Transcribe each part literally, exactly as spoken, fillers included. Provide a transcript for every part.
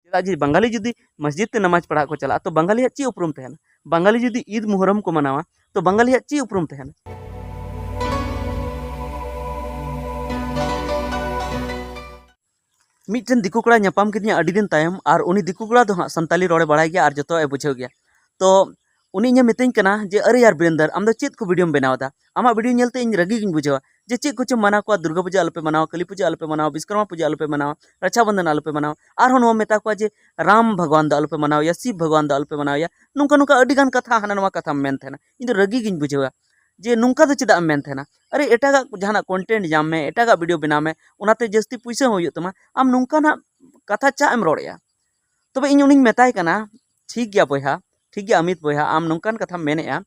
ᱪᱮᱫᱟᱜ ᱡᱮ ᱵᱟᱝᱜᱟᱞᱤ ᱡᱩᱫᱤ ᱢᱚᱥᱡᱤᱫ ᱛᱮ ᱱᱟᱢᱟᱡᱽ ᱯᱟᱲᱦᱟᱜ ᱠᱚ ᱪᱟᱞᱟᱜᱼᱟ, ᱛᱚ ᱵᱟᱝᱜᱟᱞᱤᱭᱟᱜ ᱪᱮᱫ ᱩᱯᱨᱩᱢ ᱛᱟᱦᱮᱱᱟ? ᱵᱟᱝᱜᱟᱞᱤ ᱡᱩᱫᱤ ᱤᱫ ᱢᱩᱦᱚᱨᱚᱢ ᱠᱚ ᱢᱟᱱᱟᱣᱟ, ᱛᱚ ᱵᱟᱝᱜᱟᱞᱤᱭᱟᱜ ᱪᱮᱫ ᱩᱯᱨᱩᱢ ᱛᱟᱦᱮᱱᱟ? ᱢᱤᱫᱴᱮᱱ ᱫᱤᱠᱩ ᱠᱚᱲᱟ ᱧᱟᱯᱟᱢ ᱠᱤᱫᱤᱧᱟ ᱟᱹᱰᱤ ᱫᱤᱱ ᱛᱟᱭᱚᱢ, ᱟᱨ ᱩᱱᱤ ᱫᱤᱠᱩ ᱠᱚᱲᱟ ᱫᱚ ᱦᱟᱸᱜ ᱥᱟᱱᱛᱟᱞᱤ ᱨᱚᱲᱮ ᱵᱟᱲᱟᱭ ᱜᱮᱭᱟ ᱟᱨ ᱡᱚᱛᱚᱣᱟᱜ ᱮ ᱵᱩᱡᱷᱟᱹᱣ ᱜᱮᱭᱟ᱾ ᱛᱚ ᱩᱱᱤ ᱤᱧᱮ ᱢᱤᱛᱟᱹᱧ ᱠᱟᱱᱟ ᱡᱮ, "ᱟᱨᱮ ᱭᱟᱨ ᱵᱤᱨᱮᱱᱫᱟᱨ, ᱟᱢ ᱫᱚ ᱪᱮᱫ ᱠᱚ ᱵᱷᱤᱰᱤᱭᱳᱢ ᱵᱮᱱᱟᱣ ᱮᱫᱟ? ᱟᱢᱟᱜ ᱵᱷᱤᱰᱤᱭᱳ ᱧᱮᱞᱛᱮ ᱤᱧ ᱨᱟᱹᱜᱤ ᱜᱤᱧ ᱵᱩᱡᱷᱟᱹᱣᱟ ᱡᱮ ᱪᱮᱫ ᱠᱚᱪᱚᱢ ᱢᱟᱱᱟᱣ ᱠᱚᱣᱟ, ᱫᱩᱨᱜᱟ ᱯᱩᱡᱟᱹ ᱟᱞᱚᱯᱮ ᱢᱟᱱᱟᱣᱟ, ᱠᱟᱹᱞᱤ ᱯᱩᱡᱟᱹ ᱟᱞᱚᱯᱮ ᱢᱟᱱᱟᱣᱟ, ᱵᱤᱥᱠᱚᱨᱢᱟ ᱯᱩᱡᱟᱹ ᱟᱞᱚᱯᱮ ᱢᱟᱱᱟᱣᱟ, ᱨᱟᱠᱷᱟ ᱵᱚᱱᱫᱷᱚᱱ ᱟᱞᱚᱯᱮ ᱢᱟᱱᱟᱣᱟ᱾ ᱟᱨᱦᱚᱸ ᱱᱚᱣᱟ ᱢᱮᱛᱟ ᱠᱚᱣᱟ ᱡᱮ ᱨᱟᱢ ᱵᱷᱟᱜᱽᱣᱟᱱ ᱫᱚ ᱟᱞᱚᱯᱮ ᱢᱟᱱᱟᱣ ᱭᱟ, ᱥᱤᱵ ᱵᱷᱟᱜᱽᱣᱟᱱ ᱫᱚ ᱟᱞᱚᱯᱮ ᱢᱟᱱᱟᱣ ᱭᱟ", ᱱᱚᱝᱠᱟ ᱱᱚᱝᱠᱟ ᱟᱹᱰᱤ ᱜᱟᱱ ᱠᱟᱛᱷᱟ ᱦᱟᱱᱟ ᱱᱚᱣᱟ ᱠᱟᱛᱷᱟᱢ ᱢᱮᱱ ᱛᱟᱦᱮᱱᱟ᱾ ᱤᱧ ᱫᱚ ᱨᱟᱹᱜᱤ ᱜᱤᱧ ᱵᱩᱡᱷᱟᱹᱣᱟ ᱡᱮ ᱱᱚᱝᱠᱟ ᱫᱚ ᱪᱮᱫᱟᱜ ᱮᱢ ᱢᱮᱱ ᱛᱟᱦᱮᱱᱟ? ᱟᱨᱮ, ᱮᱴᱟᱜᱟᱜ ᱡᱟᱦᱟᱱᱟᱜ ᱠᱚᱱᱴᱮᱱᱴ ᱧᱟᱢ ᱢᱮ, ᱮᱴᱟᱜᱟᱜ ᱵᱷᱤᱰᱤᱭᱳ ᱵᱮᱱᱟᱣ ᱢᱮ, ᱚᱱᱟᱛᱮ ᱡᱟᱹᱥᱛᱤ ᱯᱩᱭᱥᱟᱹ ᱦᱚᱸ ᱦᱩᱭᱩᱜ ᱛᱟᱢᱟ᱾ ᱟᱢ ᱱᱚᱝᱠᱟᱱᱟᱜ ᱠᱟᱛᱷᱟ ᱪᱟᱜ ᱮᱢ ᱨᱚᱲᱮᱜᱼᱟ? ᱛᱚᱵᱮ ᱤᱧ ᱩᱱᱤᱧ ᱢᱮᱛᱟᱭ ᱠᱟᱱᱟ, "ᱴᱷᱤᱠ ᱜᱮᱭᱟ ᱵᱚᱭᱦᱟ, ᱴᱷᱤᱠ ᱜᱮᱭᱟ ᱟᱢᱤᱛ ᱵᱚᱭᱦᱟ, ᱟᱢ ᱱᱚᱝᱠᱟᱱ ᱠᱟᱛᱷᱟᱢ ᱢᱮᱱᱮᱜᱼᱟ,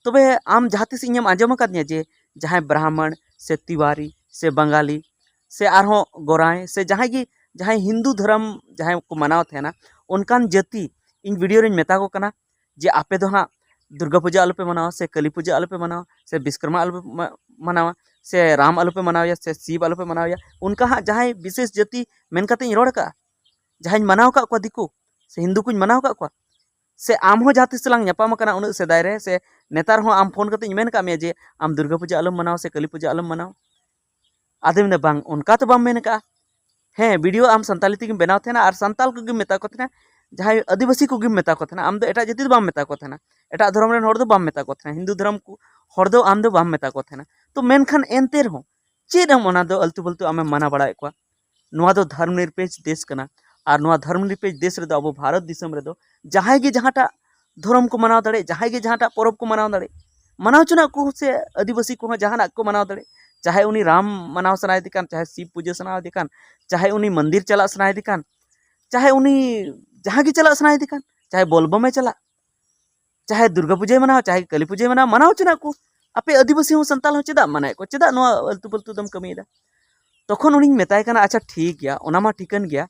ᱛᱚᱵᱮ ᱟᱢ ᱡᱟᱦᱟᱸ ᱛᱤᱥ ᱤᱧᱮᱢ ᱟᱸᱡᱚᱢ ᱟᱠᱟᱫᱤᱧᱟ ᱡᱮ ᱡᱟᱦᱟᱸᱭ ᱵᱨᱟᱦᱢᱚᱬ ᱥᱮ ᱛᱤᱣᱟᱨᱤ ᱥᱮ ᱵᱟᱝᱜᱟᱞᱤ ᱥᱮ ᱟᱨᱦᱚᱸ ᱜᱚᱨᱟᱭ ᱥᱮ ᱡᱟᱦᱟᱸᱭ ᱜᱮ, ᱡᱟᱦᱟᱸᱭ ᱦᱤᱱᱫᱩ ᱫᱷᱚᱨᱚᱢ ᱡᱟᱦᱟᱸᱭ ᱠᱚ ᱢᱟᱱᱟᱣ ᱛᱟᱦᱮᱱᱟ, ᱚᱱᱠᱟᱱ ᱡᱟᱹᱛᱤ ᱤᱧ ᱵᱷᱤᱰᱤᱭᱳ ᱨᱮᱧ ᱢᱮᱛᱟ ᱠᱚ ᱠᱟᱱᱟ ᱡᱮ ᱟᱯᱮ ᱫᱚ ᱦᱟᱸᱜ ᱫᱩᱨᱜᱟ ᱯᱩᱡᱟᱹ ᱟᱞᱚᱯᱮ ᱢᱟᱱᱟᱣᱟ ᱥᱮ ᱠᱟᱹᱞᱤ ᱯᱩᱡᱟᱹ ᱟᱞᱚᱯᱮ ᱢᱟᱱᱟᱣᱟ ᱥᱮ ᱵᱤᱥᱠᱨᱢᱟ ᱟᱞᱚᱯᱮ ᱢᱟ-, ᱢᱟᱱᱟᱣᱟ ᱥᱮ ᱨᱟᱢ ᱟᱞᱚᱯᱮ ᱢᱟᱱᱟᱣᱟ ᱥᱮ ᱥᱤᱵ ᱟᱞᱚᱯᱮ ᱢᱟᱱᱟᱣᱟ", ᱚᱱᱠᱟ ᱦᱟᱸᱜ ᱡᱟᱦᱟᱸᱭ ᱵᱤᱥᱮᱥ ᱡᱟᱹᱛᱤ ᱢᱮᱱ ᱠᱟᱛᱮ ᱤᱧ ᱨᱚᱲ ᱠᱟᱜᱼᱟ? ᱡᱟᱦᱟᱸᱧ ᱢᱟᱱᱟᱣ ᱟᱠᱟᱫ ᱠᱚᱣᱟ ᱫᱤᱠᱩ ᱥᱮ ᱦᱤᱱᱫᱩ ᱠᱚᱧ ᱢᱟᱱᱟᱣ ᱟᱠᱟᱫ ᱠᱚᱣᱟ? ᱥᱮ ᱟᱢ ᱦᱚᱸ ᱡᱟᱦᱟᱸ ᱛᱤᱥ ᱞᱟᱝ ᱧᱟᱯᱟᱢ ᱟᱠᱟᱱᱟ ᱩᱱᱟᱹᱜ ᱥᱮᱫᱟᱭ ᱨᱮ, ᱥᱮ ᱱᱮᱛᱟᱨ ᱦᱚᱸ ᱟᱢ ᱯᱷᱳᱱ ᱠᱟᱛᱮᱧ ᱢᱮᱱ ᱟᱠᱟᱫ ᱢᱮᱭᱟ ᱡᱮ ᱟᱢ ᱫᱩᱨᱜᱟ ᱯᱩᱡᱟᱹ ᱟᱞᱚᱢ ᱢᱟᱱᱟᱣᱟ ᱥᱮ ᱠᱟᱹᱞᱤ ᱯᱩᱡᱟᱹ ᱟᱞᱚᱢ ᱢᱟᱱᱟᱣᱟ? ᱟᱫᱚᱧ ᱢᱮᱱᱫᱟ, "ᱵᱟᱝ, ᱚᱱᱠᱟ ᱛᱚ ᱵᱟᱢ ᱢᱮᱱ ᱟᱠᱟᱫᱼᱟ᱾ ᱦᱮᱸ, ᱵᱷᱤᱰᱤᱭᱳ ᱟᱢ ᱥᱟᱱᱛᱟᱞᱤ ᱛᱮᱜᱮᱢ ᱵᱮᱱᱟᱣ ᱛᱟᱦᱮᱱᱟ ᱟᱨ ᱥᱟᱱᱛᱟᱞ ᱠᱚᱜᱮᱢ ᱢᱮᱛᱟ ᱠᱚ ᱛᱟᱦᱮᱱᱟ, ᱡᱟᱦᱟᱸᱭ ᱟᱹᱫᱤᱵᱟᱹᱥᱤ ᱠᱚᱜᱮᱢ ᱢᱮᱛᱟ ᱠᱚ ᱛᱟᱦᱮᱱᱟ, ᱟᱢ ᱫᱚ ᱮᱴᱟᱜ ᱡᱟᱹᱛᱤ ᱫᱚ ᱵᱟᱢ ᱢᱮᱛᱟ ᱠᱚ ᱛᱟᱦᱮᱱᱟ, ᱮᱴᱟᱜ ᱫᱷᱚᱨᱚᱢ ᱨᱮᱱ ᱦᱚᱲ ᱫᱚ ᱵᱟᱢ ᱢᱮᱛᱟ ᱠᱚ ᱛᱟᱦᱮᱱᱟ, ᱦᱤᱱᱫᱩ ᱫᱷᱚᱨᱚᱢ ᱠᱚ ᱦᱚᱲ ᱫᱚ ᱟᱢ ᱫᱚ ᱵᱟᱢ ᱢᱮᱛᱟ ᱠᱚ ᱛᱟᱦᱮᱱᱟ᱾ ᱛᱚ ᱢᱮᱱᱠᱷᱟᱱ ᱮᱱᱛᱮ ᱨᱮᱦᱚᱸ ᱪᱮᱫ ᱮᱢ ᱚᱱᱟ ᱫᱚ ᱟᱹᱞᱛᱩ ᱯᱷᱟᱹᱞᱛᱩ ᱟᱢᱮᱢ ᱢᱟᱱᱟ ᱵᱟᱲᱟᱭᱮᱫ ᱠᱚᱣᱟ?" ᱱᱚᱣᱟ ᱫᱚ ᱫᱷᱚᱨᱢ ᱱᱤᱨᱯᱮᱠᱷ ᱫᱮᱥ ᱠᱟᱱᱟ, ᱟᱨ ᱱᱚᱣᱟ ᱫᱷᱚᱨᱢ ᱱᱤᱨᱯᱮᱠᱷ ᱫᱮᱥ ᱨᱮᱫᱚ ᱟᱵᱚ ᱵᱷᱟᱨᱚᱛ ᱫᱤᱥᱚᱢ ᱨᱮᱫᱚ ᱡᱟᱦᱟᱸᱭ ᱜᱮ ᱡᱟᱦᱟᱸᱴᱟᱜ ᱫᱷᱚᱨᱚᱢ ᱠᱚ ᱢᱟᱱᱟᱣ ᱫᱟᱲᱮᱭᱟᱜ, ᱡᱟᱦᱟᱸᱭ ᱜᱮ ᱡᱟᱦᱟᱸᱴᱟᱜ ᱯᱚᱨᱚᱵᱽ ᱠᱚ ᱢᱟᱱᱟᱣ ᱫᱟᱲᱮᱭᱟᱜ, ᱢᱟᱱᱟᱣ ᱦᱚᱪᱚᱱᱟᱜ ᱠᱚ ᱥᱮ ᱟᱹᱫᱤᱵᱟᱹᱥᱤ ᱠᱚᱦᱚᱸ ᱡᱟᱦᱟᱱᱟᱜ ᱠᱚ ᱢᱟᱱᱟᱣ ᱫᱟᱲᱮᱭᱟᱜ᱾ ᱪᱟᱦᱮ ᱩᱱᱤ ᱨᱟᱢ ᱢᱟᱱᱟᱣ ᱥᱟᱱᱟᱭᱮᱫᱮ ᱠᱟᱱ, ᱪᱟᱦᱮ ᱥᱤᱵ ᱯᱩᱡᱟᱹ ᱥᱟᱱᱟᱭᱮᱫᱮ ᱠᱟᱱ, ᱪᱟᱦᱮ ᱩᱱᱤ ᱢᱚᱱᱫᱤᱨ ᱪᱟᱞᱟᱜ ᱥᱟᱱᱟᱭᱮᱫᱮ ᱠᱟᱱ, ᱪᱟᱦᱮ ᱩᱱᱤ ᱡᱟᱦᱟᱸ ᱜᱮ ᱪᱟᱞᱟᱜ ᱥᱟᱱᱟᱭᱮᱫᱮ ᱠᱟᱱ, ᱪᱟᱦᱮ ᱵᱚᱞᱵᱚᱢᱮ ᱪᱟᱞᱟᱜ, ᱪᱟᱦᱮ ᱫᱩᱨᱜᱟ ᱯᱩᱡᱟᱹᱭ ᱢᱟᱱᱟᱣ, ᱪᱟᱦᱮ ᱠᱟᱹᱞᱤ ᱯᱩᱡᱟᱹᱭ ᱢᱟᱱᱟᱣ, ᱢᱟᱱᱟᱣ ᱦᱚᱪᱚᱱᱟᱜ ᱠᱚ᱾ ᱟᱯᱮ ᱟᱹᱫᱤᱵᱟᱹᱥᱤ ᱦᱚᱸ ᱥᱟᱱᱛᱟᱞ ᱦᱚᱸ ᱪᱮᱫᱟᱜ ᱢᱟᱱᱟᱭᱮᱫ ᱠᱚ? ᱪᱮᱫᱟᱜ ᱱᱚᱣᱟ ᱟᱹᱞᱛᱩ ᱯᱟᱹᱞᱛᱩ ᱫᱚᱢ ᱠᱟᱹᱢᱤᱭᱮᱫᱟ? ᱛᱚᱠᱷᱚᱱ ᱩᱱᱤᱧ ᱢᱮᱛᱟᱭ ᱠᱟᱱᱟ, "ᱟᱪᱪᱷᱟ ᱴᱷᱤᱠ ᱜᱮᱭᱟ, ᱚᱱᱟ ᱢᱟ ᱴᱷᱤᱠᱟᱹᱱ ᱜᱮᱭᱟ,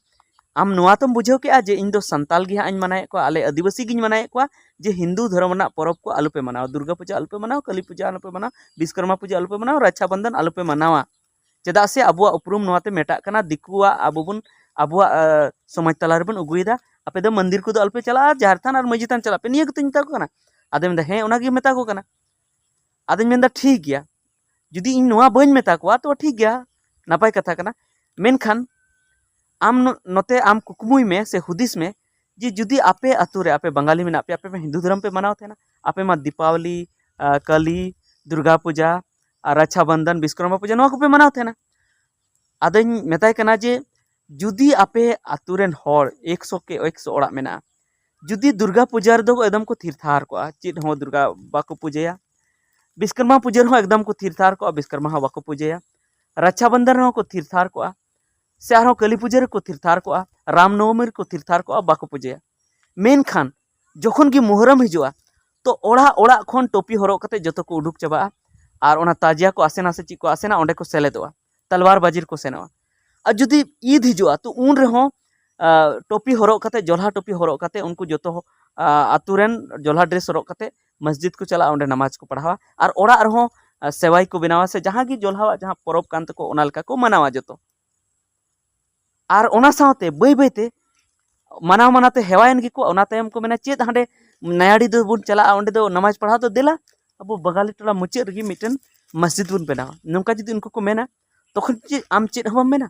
ᱟᱢ ᱱᱚᱣᱟ ᱛᱚᱢ ᱵᱩᱡᱷᱟᱹᱣ ᱠᱮᱜᱼᱟ ᱡᱮ ᱤᱧ ᱫᱚ ᱥᱟᱱᱛᱟᱞ ᱜᱮ ᱦᱟᱸᱜ ᱤᱧ ᱢᱟᱱᱟᱭᱮᱫ ᱠᱚᱣᱟ, ᱟᱞᱮ ᱟᱹᱫᱤᱵᱟᱹᱥᱤ ᱜᱤᱧ ᱢᱟᱱᱟᱭᱮᱫ ᱠᱚᱣᱟ ᱡᱮ ᱦᱤᱱᱫᱩ ᱫᱷᱚᱨᱚᱢ ᱨᱮᱱᱟᱜ ᱯᱚᱨᱚᱵᱽ ᱠᱚ ᱟᱞᱚᱯᱮ ᱢᱟᱱᱟᱣᱟ, ᱫᱩᱨᱜᱟ ᱯᱩᱡᱟᱹ ᱟᱞᱚᱯᱮ ᱢᱟᱱᱟᱣᱟ, ᱠᱟᱹᱞᱤ ᱯᱩᱡᱟᱹ ᱟᱞᱚᱯᱮ ᱢᱟᱱᱟᱣᱟ, ᱵᱤᱥᱠᱚᱨᱢᱟ ᱯᱩᱡᱟᱹ ᱟᱞᱚᱯᱮ ᱢᱟᱱᱟᱣᱟ, ᱨᱟᱠᱷᱟ ᱵᱚᱱᱫᱷᱚᱱ ᱟᱞᱚᱯᱮ ᱢᱟᱱᱟᱣᱟ, ᱪᱮᱫᱟᱜ ᱥᱮ ᱟᱵᱚᱣᱟᱜ ᱩᱯᱨᱩᱢ ᱱᱚᱣᱟᱛᱮ ᱢᱮᱴᱟᱜ ᱠᱟᱱᱟ, ᱫᱤᱠᱩᱣᱟᱜ ᱟᱵᱚ ᱵᱚᱱ ᱟᱵᱚᱣᱟᱜ ᱥᱚᱢᱟᱡᱽ ᱛᱟᱞᱟ ᱨᱮᱵᱚᱱ ᱟᱹᱜᱩᱭᱮᱫᱟ᱾ ᱟᱯᱮ ᱫᱚ ᱢᱚᱱᱫᱤᱨ ᱠᱚᱫᱚ ᱟᱞᱚᱯᱮ ᱪᱟᱞᱟᱜᱼᱟ, ᱡᱟᱦᱮᱨ ᱛᱷᱟᱱ ᱟᱨ ᱢᱟᱹᱡᱷᱤ ᱛᱷᱟᱱ ᱪᱟᱞᱟᱜ ᱯᱮ, ᱱᱤᱭᱟᱹ ᱜᱮᱛᱚᱧ ᱢᱮᱛᱟ ᱠᱚ ᱠᱟᱱᱟ᱾ ᱟᱫᱚᱧ ᱢᱮᱱᱫᱟ ᱦᱮᱸ, ᱚᱱᱟᱜᱮ ᱢᱮᱛᱟ ᱠᱚ ᱠᱟᱱᱟ᱾ ᱟᱫᱚᱧ ᱢᱮᱱᱫᱟ ᱴᱷᱤᱠ ᱜᱮᱭᱟ, ᱡᱩᱫᱤ ᱤᱧ ᱱᱚᱣᱟ ᱵᱟᱹᱧ ᱢᱮᱛᱟ ᱠᱚᱣᱟ ᱛᱚ ᱴᱷᱤᱠ ᱜᱮᱭᱟ, ᱱᱟᱯᱟᱭ ᱠᱟᱛᱷᱟ ᱠᱟᱱᱟ᱾ ᱢᱮᱱᱠᱷᱟᱱ ᱟᱢ ᱱᱚᱛᱮ ᱟᱢ ᱠᱩᱠᱢᱩᱭ ᱢᱮ ᱥᱮ ᱦᱩᱫᱤᱥ ᱢᱮ ᱡᱮ ᱡᱩᱫᱤ ᱟᱯᱮ ᱟᱹᱛᱩ ᱨᱮ ᱟᱯᱮ ᱵᱟᱝᱜᱟᱞᱤ ᱢᱮᱱᱟᱜ ᱯᱮᱭᱟ, ᱟᱯᱮ ᱢᱟ ᱦᱤᱱᱫᱩ ᱫᱷᱚᱨᱚᱢ ᱯᱮ ᱢᱟᱱᱟᱣ ᱛᱟᱦᱮᱱᱟ, ᱟᱯᱮ ᱢᱟ ᱫᱤᱯᱟᱵᱚᱞᱤ, ᱠᱟᱹᱞᱤ, ᱫᱩᱨᱜᱟ ᱯᱩᱡᱟ ᱟᱨ ᱨᱟᱠᱷᱟ ᱵᱚᱱᱫᱷᱚᱱ, ᱵᱤᱥᱠᱚᱨᱢᱟ ᱯᱩᱡᱟ, ᱱᱚᱣᱟ ᱠᱚᱯᱮ ᱢᱟᱱᱟᱣ ᱛᱟᱦᱮᱱᱟ᱾ ᱟᱫᱚᱧ ᱢᱮᱛᱟᱭ ᱠᱟᱱᱟ ᱡᱮ ᱡᱩᱫᱤ ᱟᱯᱮ ᱟᱹᱛᱩ ᱨᱮᱱ ᱦᱚᱲ ᱮᱠᱥᱚ ᱠᱮ ᱮᱠᱥᱚ ᱚᱲᱟᱜ ᱢᱮᱱᱟᱜᱼᱟ, ᱡᱩᱫᱤ ᱫᱩᱨᱜᱟ ᱯᱩᱡᱟ ᱨᱮᱫᱚ ᱮᱠᱫᱚᱢ ᱠᱚ ᱛᱷᱤᱨ ᱛᱷᱟᱨ ᱠᱚᱜᱼᱟ, ᱪᱮᱫ ᱦᱚᱸ ᱫᱩᱨᱜᱟ ᱵᱟᱠᱚ ᱯᱩᱡᱟᱹᱭᱟ, ᱵᱤᱥᱠᱚᱨᱢᱟ ᱯᱩᱡᱟᱹ ᱨᱮᱦᱚᱸ ᱮᱠᱫᱚᱢ ᱠᱚ ᱛᱷᱤᱨ ᱛᱷᱟᱨ ᱠᱚᱜᱼᱟ, ᱵᱤᱥᱠᱚᱨᱢᱟ ᱦᱚᱸ ᱵᱟᱠᱚ ᱯᱩᱡᱟᱹᱭᱟ, ᱨᱟᱠᱷᱟ ᱵᱚᱱᱫᱷᱚᱱ ᱨᱮᱦᱚᱸ ᱠᱚ ᱛᱷᱤᱨ ᱛᱷᱟᱨ ᱠᱚᱜᱼᱟ, ᱥᱮ ᱟᱨᱦᱚᱸ ᱠᱟᱹᱞᱤ ᱯᱩᱡᱟᱹ ᱨᱮᱠᱚ ᱛᱷᱤᱨ ᱛᱷᱟᱨ ᱠᱚᱜᱼᱟ, ᱨᱟᱢ ᱱᱚᱵᱚᱢᱤ ᱨᱮᱠᱚ ᱛᱷᱤᱨ ᱛᱷᱟᱨ ᱠᱚᱜᱼᱟ, ᱵᱟᱠᱚ ᱯᱩᱡᱟᱹᱭᱟ᱾ ᱢᱮᱱᱠᱷᱟᱱ ᱡᱚᱠᱷᱚᱱ ᱜᱮ ᱢᱩᱦᱚᱨᱚᱢ ᱦᱤᱡᱩᱜᱼᱟ, ᱛᱚ ᱚᱲᱟᱜ ᱚᱲᱟᱜ ᱠᱷᱚᱱ ᱴᱳᱯᱤ ᱦᱚᱨᱚᱜ ᱠᱟᱛᱮ ᱡᱚᱛᱚ ᱠᱚ ᱩᱰᱩᱠ ᱪᱟᱵᱟᱜᱼᱟ᱾ ᱟᱨ ᱚᱱᱟ ᱛᱟᱡᱤᱭᱟ ᱠᱚ ᱟᱥᱮᱱᱟ ᱥᱮ ᱪᱮᱫ ᱠᱚ ᱟᱥᱮᱱᱟ, ᱚᱸᱰᱮ ᱠᱚ ᱥᱮᱞᱮᱫᱚᱜᱼᱟ, ᱛᱟᱞᱣᱟᱨ ᱵᱟᱡᱤ ᱨᱮᱠᱚ ᱥᱮᱱᱚᱜᱼᱟ᱾ ᱟᱨ ᱡᱩᱫᱤ ᱤᱫ ᱦᱤᱡᱩᱜᱼᱟ, ᱛᱚ ᱩᱱ ᱨᱮᱦᱚᱸ ᱴᱳᱯᱤ ᱦᱚᱨᱚᱜ ᱠᱟᱛᱮ, ᱡᱚᱞᱦᱟ ᱴᱳᱯᱤ ᱦᱚᱨᱚᱜ ᱠᱟᱛᱮ ᱩᱱᱠᱩ ᱡᱚᱛᱚ ᱟᱹᱛᱩ ᱨᱮᱱ ᱡᱚᱞᱦᱟ ᱰᱨᱮᱥ ᱦᱚᱨᱚᱜ ᱠᱟᱛᱮ ᱢᱚᱥᱡᱤᱫ ᱠᱚ ᱪᱟᱞᱟᱜᱼᱟ, ᱚᱸᱰᱮ ᱱᱟᱢᱟᱡᱽ ᱠᱚ ᱯᱟᱲᱦᱟᱣᱟ᱾ ᱟᱨ ᱚᱲᱟᱜ ᱨᱮᱦᱚᱸ ᱥᱮᱣᱟᱭ ᱠᱚ ᱵᱮᱱᱟᱣᱟ ᱥᱮ ᱡᱟᱦᱟᱸ ᱜᱮ ᱡᱚᱞᱦᱟᱣᱟᱜ ᱡᱟᱦᱟᱸ ᱯᱚᱨᱚᱵᱽ ᱠᱟᱱ ᱛᱟᱠᱚ, ᱚᱱᱟ ᱞᱮᱠᱟ ᱠᱚ ᱢᱟᱱᱟᱣᱟ ᱡᱚᱛᱚ᱾ ᱟᱨ ᱚᱱᱟ ᱥᱟᱶᱛᱮ ᱵᱟᱹᱭ ᱵᱟᱹᱭᱛᱮ ᱢᱟᱱᱟᱣ ᱢᱟᱱᱟᱣ ᱛᱮ ᱦᱮᱣᱟᱭᱮᱱ ᱜᱮᱠᱚ᱾ ᱚᱱᱟ ᱛᱟᱭᱚᱢ ᱠᱚ ᱢᱮᱱᱟ ᱪᱮᱫ ᱦᱟᱸᱰᱮ ᱱᱟᱭᱟᱲᱤ ᱫᱚᱵᱚᱱ ᱪᱟᱞᱟᱜᱼᱟ, ᱚᱸᱰᱮ ᱫᱚ ᱱᱟᱢᱟᱡᱽ ᱯᱟᱲᱦᱟᱣ ᱫᱚ ᱫᱮᱞᱟ ᱟᱵᱚ ᱵᱟᱝᱜᱟᱞᱤ ᱴᱚᱞᱟ ᱢᱩᱪᱟᱹᱫ ᱨᱮᱜᱮ ᱢᱤᱫᱴᱮᱱ ᱢᱚᱥᱡᱤᱫ ᱵᱚᱱ ᱵᱮᱱᱟᱣᱟ᱾ ᱱᱚᱝᱠᱟ ᱡᱩᱫᱤ ᱩᱱᱠᱩ ᱠᱚ ᱢᱮᱱᱟ, ᱛᱚᱠᱷᱚᱱ ᱪᱮᱫ ᱟᱢ ᱪᱮᱫ ᱦᱚᱸ ᱵᱟᱢ ᱢᱮᱱᱟ?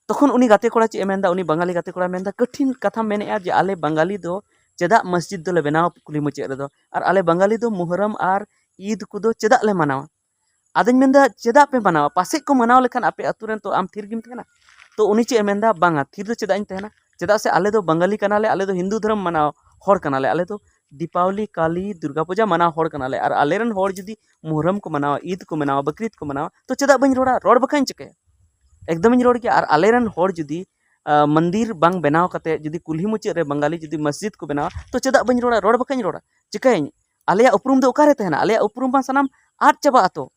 ᱛᱚᱠᱷᱚᱱ ᱩᱱᱤ ᱜᱟᱛᱮ ᱠᱚᱲᱟ ᱪᱮᱫ ᱮ ᱢᱮᱱᱫᱟ? ᱩᱱᱤ ᱵᱟᱝᱜᱟᱞᱤ ᱜᱟᱛᱮ ᱠᱚᱲᱟᱭ ᱢᱮᱱᱫᱟ, ᱠᱟᱹᱴᱷᱤᱱ ᱠᱟᱛᱷᱟᱢ ᱢᱮᱱᱮᱫᱼᱟ ᱡᱮ ᱟᱞᱮ ᱵᱟᱝᱜᱟᱞᱤ ᱫᱚ ᱪᱮᱫᱟᱜ ᱢᱚᱥᱡᱤᱫ ᱫᱚᱞᱮ ᱵᱮᱱᱟᱣᱟ ᱠᱩᱞᱦᱤ ᱢᱩᱪᱟᱹᱫ ᱨᱮᱫᱚ, ᱟᱨ ᱟᱞᱮ ᱵᱟᱝᱜᱟᱞᱤ ᱫᱚ ᱢᱩᱦᱚᱨᱚᱢ ᱟᱨ ᱤᱫ ᱠᱚᱫᱚ ᱪᱮᱫᱟᱜ ᱞᱮ ᱢᱟᱱᱟᱣᱟ? ᱟᱫᱚᱧ ᱢᱮᱱᱫᱟ, ᱪᱮᱫᱟᱜ ᱯᱮ ᱢᱟᱱᱟᱣᱟ? ᱯᱟᱥᱮᱡ ᱠᱚ ᱢᱟᱱᱟᱣ ᱞᱮᱠᱷᱟᱱ ᱟᱯᱮ ᱟᱹᱛᱩ ᱨᱮᱱ ᱛᱚ ᱟᱢ ᱛᱷᱤᱨ ᱜᱮᱢ ᱛᱟᱦᱮᱱᱟ᱾ ᱛᱚ ᱩᱱᱤ ᱪᱮᱫ ᱮ ᱢᱮᱱᱫᱟ? ᱵᱟᱝᱟ, ᱛᱷᱤᱨ ᱫᱚ ᱪᱮᱫᱟᱜ ᱤᱧ ᱛᱟᱦᱮᱱᱟ? ᱪᱮᱫᱟᱜ ᱥᱮ ᱟᱞᱮ ᱫᱚ ᱵᱟᱝᱜᱟᱞᱤ ᱠᱟᱱᱟᱞᱮ, ᱟᱞᱮ ᱫᱚ ᱦᱤᱱᱫᱩ ᱫᱷᱚᱨᱚᱢ ᱢᱟᱱᱟᱣ ᱦᱚᱲ ᱠᱟᱱᱟᱞᱮ, ᱟᱞᱮ ᱫᱚ ᱫᱤᱯᱟᱵᱚᱞᱤ, ᱠᱟᱞᱤ, ᱫᱩᱨᱜᱟ ᱯᱩᱡᱟ ᱢᱟᱱᱟᱣ ᱦᱚᱲ ᱠᱟᱱᱟᱞᱮ᱾ ᱟᱨ ᱟᱞᱮᱨᱮᱱ ᱦᱚᱲ ᱡᱩᱫᱤ ᱢᱩᱦᱚᱨᱚᱢ ᱠᱚ ᱢᱟᱱᱟᱣᱟ, ᱤᱫ ᱠᱚ ᱢᱟᱱᱟᱣᱟ, ᱵᱟᱠᱨᱤᱫ ᱠᱚ ᱢᱟᱱᱟᱣᱟ, ᱛᱚ ᱪᱮᱫᱟᱜ ᱵᱟᱹᱧ ᱨᱚᱲᱟ? ᱨᱚᱲ ᱵᱟᱠᱷᱟᱡ ᱤᱧ ᱪᱤᱠᱟᱹᱭᱟ? ᱮᱠᱫᱚᱢᱤᱧ ᱨᱚᱲ ᱜᱮᱭᱟ᱾ ᱟᱨ ᱟᱞᱮᱨᱮᱱ ᱦᱚᱲ ᱡᱩᱫᱤ ᱟᱸ, ᱢᱚᱱᱫᱤᱨ ᱵᱟᱝ ᱵᱮᱱᱟᱣ ᱠᱟᱛᱮ ᱡᱩᱫᱤ ᱠᱩᱞᱦᱤ ᱢᱩᱪᱟᱹᱫ ᱨᱮ ᱵᱟᱝᱜᱟᱞᱤ ᱡᱩᱫᱤ ᱢᱚᱥᱡᱤᱫ ᱠᱚ ᱵᱮᱱᱟᱣᱟ, ᱛᱚ ᱪᱮᱫᱟᱜ ᱵᱟᱹᱧ ᱨᱚᱲᱟ? ᱨᱚᱲ ᱵᱟᱠᱷᱟᱡ ᱤᱧ ᱨᱚᱲᱟ᱾ ᱪᱤᱠᱟᱹᱭᱟᱹᱧ? ᱟᱞᱮᱭᱟᱜ ᱩᱯᱨᱩᱢ ᱫᱚ ᱚᱠᱟᱨᱮ ᱛᱟᱦᱮᱱᱟ? ᱟᱞᱮᱭᱟᱜ ᱩᱯᱨᱩᱢ ᱢᱟ ᱥᱟᱱᱟᱢ ᱟᱫ ᱪᱟᱵᱟᱜ ᱟᱛᱚ᱾